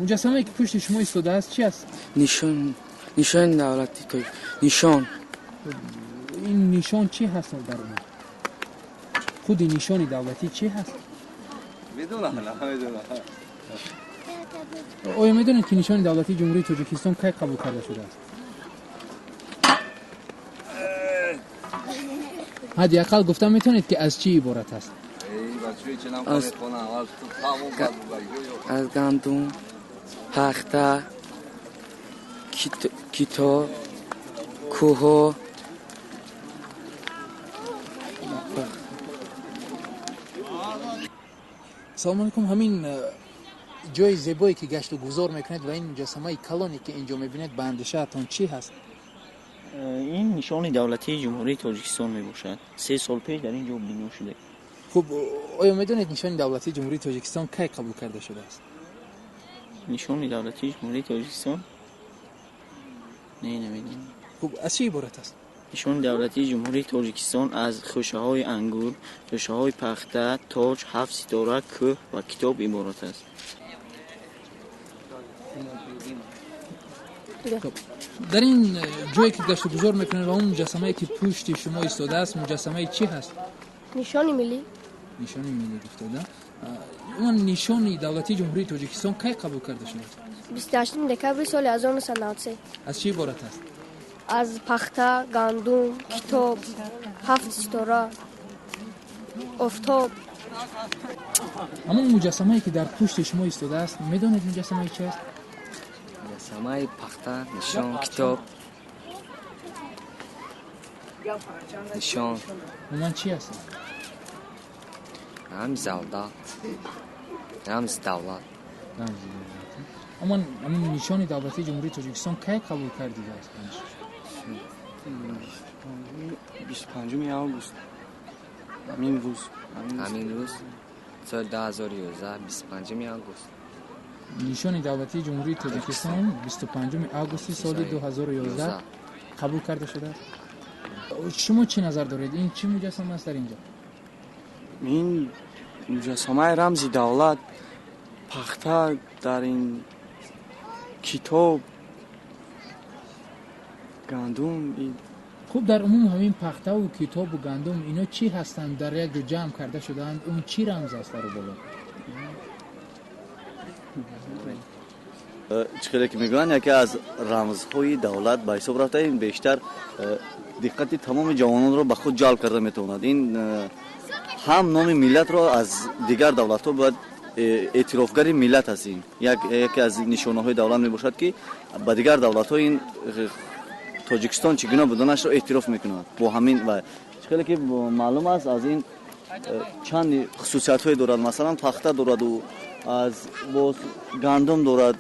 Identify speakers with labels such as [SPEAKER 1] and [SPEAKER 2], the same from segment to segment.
[SPEAKER 1] Муҷассамае ки пушти шумо истодааст, чи аст?
[SPEAKER 2] Нишон, нишони давлати тоҷ, нишон.
[SPEAKER 1] Ин нишон чӣ ҳаст? Дар умум худи нишони давлатӣ чӣ ҳаст? Оё медонед, ки нишони давлатии Ҷумҳурии Тоҷикистон кай қабул карда шудааст? Ҳадди ақал гуфта метавонед, ки аз чӣ иборат аст?
[SPEAKER 2] Аз гандум, пахта, китоб, кӯҳҳо.
[SPEAKER 1] Салому алайкум. Ҳамин ҷои зебое, ки гашту гузор мекунед, ва ин муҷассамаи калоне, ки инҷо мебинед, ба андешаатон чӣ ҳаст?
[SPEAKER 3] Ин нишони давлатии Ҷумҳурии Тоҷикистон мебошад. 3 сол пеш дар ин ҷо бино шуда.
[SPEAKER 1] Хуб, оё медонед, нишони давлатии Ҷумҳурии Тоҷикистон кай қабул карда шудааст?
[SPEAKER 3] Нишони давлатии Ҷумҳурии Тоҷикистон? Не, намедонам.
[SPEAKER 1] Хуб, аз чӣ иборат аст?
[SPEAKER 3] Нишони давлатии Ҷумҳурии Тоҷикистон аз хӯшаҳои ангур, хӯшаҳои пахта, тоҷ, ҳафт ситора, кӯҳ ва китоб иборат аст.
[SPEAKER 1] Дар ин ҷое, ки гашту гузор мекунед, ва он муҷассамае, ки пушти шумо истодааст, муҷассамаи чӣ ҳаст?
[SPEAKER 4] Нишони миллӣ.
[SPEAKER 1] Нишони миллӣ гуфтода. Он нишони давлатии Ҷумҳурии Тоҷикистон кай қабул карда шудааст?
[SPEAKER 4] 28 декабри соли 1993.
[SPEAKER 1] Аз чӣ иборат аст?
[SPEAKER 4] Аз пахта, гандум, китоб, ҳафт ситора, офтоб.
[SPEAKER 1] Ҳамон муҷассамае, ки дар пушти шумо истодааст, медонед, муҷассамаи чи аст?
[SPEAKER 2] Муҷассамаи пахта, нишон, китоб, нишон.
[SPEAKER 1] Умуман чӣ аст?
[SPEAKER 2] Рамзи давлат, рамзи давлат.
[SPEAKER 1] Рамзи давлат. Умуман, ҳамин нишони давлатии Ҷумҳурии Тоҷикистон кай қабул кардидааст?
[SPEAKER 5] 25 август, ҳамин рӯз.
[SPEAKER 2] Ҳамин рӯз, соли 2011, 25 август.
[SPEAKER 1] Нишони давлатии Ҷумҳурии Тоҷикистон 25 августи соли 2011 қабул карда шудааст. Шумо чӣ назар доред, ин чӣ муҷассама аст дар ин ҷо?
[SPEAKER 5] Ин муҷассамаи рамзи давлат, пахта дар ин, китоб, гандум.
[SPEAKER 1] Хуб, дар умум ҳамин пахтаву китобу гандум, ино чӣ ҳастанд, дар як ҷо ҷамъ карда шудаанд? Он чӣ рамз аст дар боло?
[SPEAKER 6] Чӣ хеле ки мегӯянд, яке аз рамзҳои давлат ба ҳисоб рафта, ин бештар диққати тамоми ҷавононро ба худ ҷалб карда метавонад. Ин ҳам номи миллатро аз дигар давлатҳо бояд эътирофгари миллат аст. Ин яке аз нишонаҳои давлат мебошад, ки ба дигар давлатҳо ин Тоҷикистон чӣ гуна буданашро эътироф мекунад. Бо ҳамин ва чӣ хеле ки маълум аст, аз ин чанд хусусиятҳое дорад, масалан, пахта дораду аз боз гандум дорад,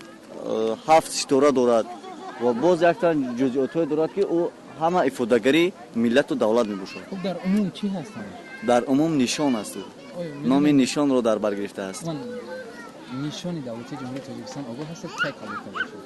[SPEAKER 6] ҳафт ситора дорад ва боз якчанд ҷузъиётҳое дорад, ки ӯ ҳама ифодагари миллату давлат мебошад.
[SPEAKER 1] Хуб, дар умум чӣ ҳастанд?
[SPEAKER 6] Дар умум нишон аст, номи нишонро дар бар гирифтааст.
[SPEAKER 1] Нишони давлатии Ҷумҳурии Тоҷикистон, огоҳ ҳастед, кай қабул карда шуд?